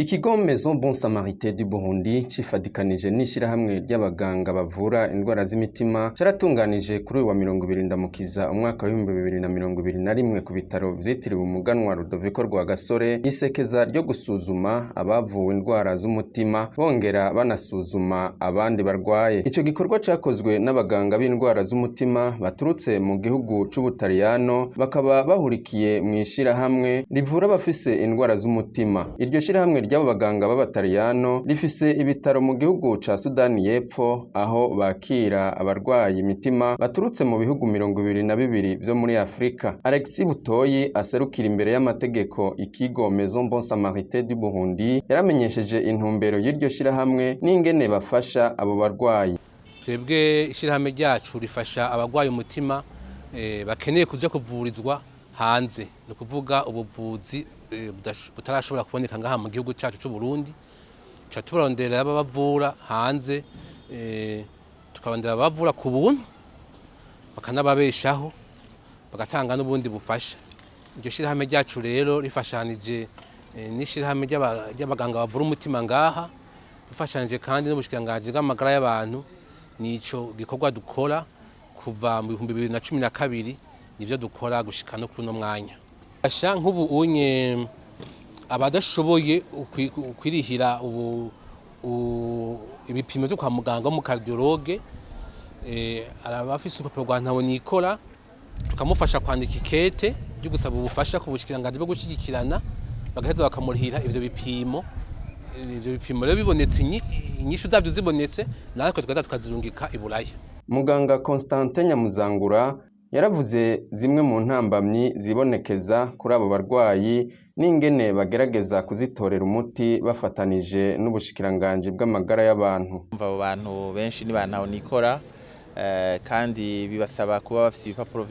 Ikigo Maison Bon Samaritain du Burundi cifadikanije n'ishirahamwe ry'abaganga bavura indwara z'imitima caratunganije kuri uyu wa 20 Ndamukiza umwaka wa 2021 ku bitaro vyitiriwe umuganwa Rudoviko Rwagasore isekeza ryo gusuzuma abavuwe indwara z'umutima, bongera banasuzuma abandi barwaye. Ico gikorwa cakozwe n'abaganga b'indwara z'umutima baturutse mu gihugu c'Ubutaliyano, bakaba bahurikiye mw'ishirahamwe rivura abafise indwara z'umutima. Iryo shirahamwe ry'abo baganga b'Abataliyano rifise ibitaro mu gihugu ca Sudani y'Epfo, aho bakira abarwaye imitima baturutse mu bihugu 22 vyo muri Afrika. Alexis Butoyi, aserukira imbere y'amategeko ikigo Maison Bon Samaritain du Burundi, yaramenyesheje intumbero y'iryo shirahamwe n'ingene bafasha abo barwayi. Twebwe ishyirahamwe ryacu rifasha abarwaye umutima bakeneye kuja kuvurizwa hanze, ni ukuvuga ubuvuzi butarashobora kuboneka ngaha mu gihugu cyacu cy'u Burundi. Tuca tubarondera ababavura hanze, tukarondera ababavura ku buntu, bakanababeshaho, bagatanga n'ubundi bufasha. Iryo shyirahamwe ryacu rero rifashanije n'ishyirahamwe ry'abaganga bavura umutima ngaha, dufashanije kandi n'ubushikiranganji bw'amagara y'abantu. Nico gikorwa dukora kuva mu 2012, nivyo dukora gushika no kuri uno mwanya. Asha nk'ubu unye abadashoboye kwirihira ubu ibipimo vyo kwa muganga wo mu cardiologue, araba afise urupapuro rwa ntawe nikora, tukamufasha kwandika ikete ryo gusaba ubufasha ku bushikiranganji bwo gushigikirana, bagaheza bakamurihira ivyo bipimo. Ivyo bipimo rero bibonetse, inyishu zavyo zibonetse, natwe tukaza tukazirungika i Buraya. Muganga Constantin Nyamuzangura yaravuze zimwe mu ntambamyi zibonekeza kuri abo barwayi n'ingene bagerageza kuzitorera umuti bafatanije n'ubushikiranganji bw'amagara y'abantu. Umva, abo bantu benshi ni bantaho nikora, kandi bibasaba kuba bafise ibipapuro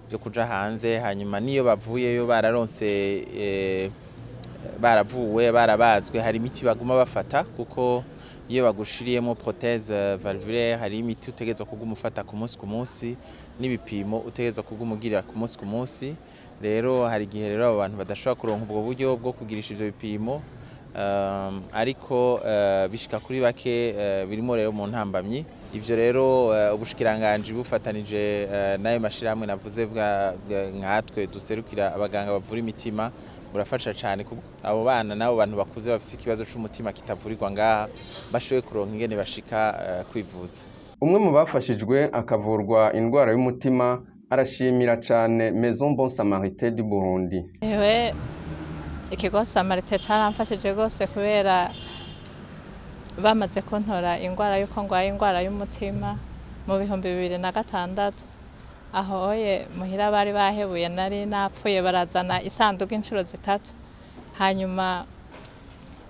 vyo kuja hanze. Hanyuma niyo bavuyeyo bararonse, baravuwe, barabazwe, hari imiti baguma bafata, kuko iyo bagushiriyemo prothèse valvulaire hari imiti utegerezwa kuguma ufata ku munsi ku munsi, n'ibipimo utegerezwa kuguma ugira ku munsi ku munsi. Rero hari igihe rero abo bantu badashobora kuronka ubwo buryo bwo kugirisha ivyo bipimo, ariko bishika kuri bake. Birimo rero mu ntambamyi. Ivyo rero ubushikiranganji bufatanije n'ayo mashirahamwe navuze nkatwe duserukira abaganga bavura imitima burafasha cane abo bana n'abo bantu bakuze bafise ikibazo c'umutima kitavurirwa ngaha bashoboye kuronka ingene bashika kwivuza. Umwe mu bafashijwe akavurwa indwara y'umutima arashimira cane Maison Bon Samaritain du Burundi. Ewe, ikigo Samarite caramfashije rwose, kubera bamaze kuntora ingwara yuko ngwaye ingwara y'umutima mu 2006. Aho oye muhira bari bahebuye, nari napfuye, barazana isanduku inshuro zitatu. Hanyuma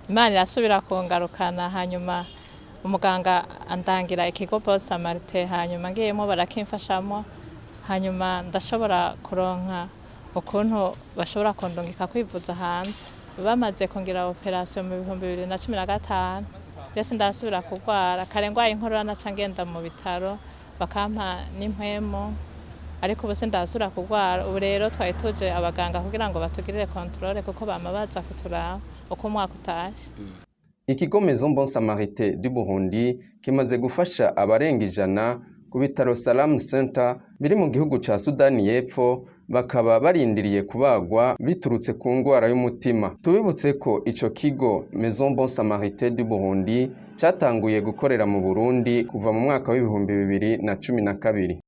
Imana irasubira kungarukana, hanyuma umuganga andangira ikigo Bon Samaritain. Hanyuma ngiyemo barakimfashamo, hanyuma ndashobora kuronka ukuntu bashobora kundungika kwivuza hanze. Bamaze kungira opération mu 2015, jese ndasubira kurwara. Kare ngwaye inkorora naca ngenda mu bitaro bakampa n'impwemo, ariko ubu sindasubira kurwara. Ubu rero twari tuje abaganga kugira ngo batugirire contrôle, kuko bama baza kuturaba uko umwaka utashe. Ikigo Maison Bon Samaritain du Burundi kimaze gufasha abarenga 100 ku bitaro Salam Center biri mu gihugu ca Sudani y'Epfo, bakaba barindiriye kubagwa biturutse ku ngwara y'umutima. Tubibutse ko ico kigo Maison Bon Samaritain du Burundi catanguye gukorera mu Burundi kuva mu mwaka wa 2012.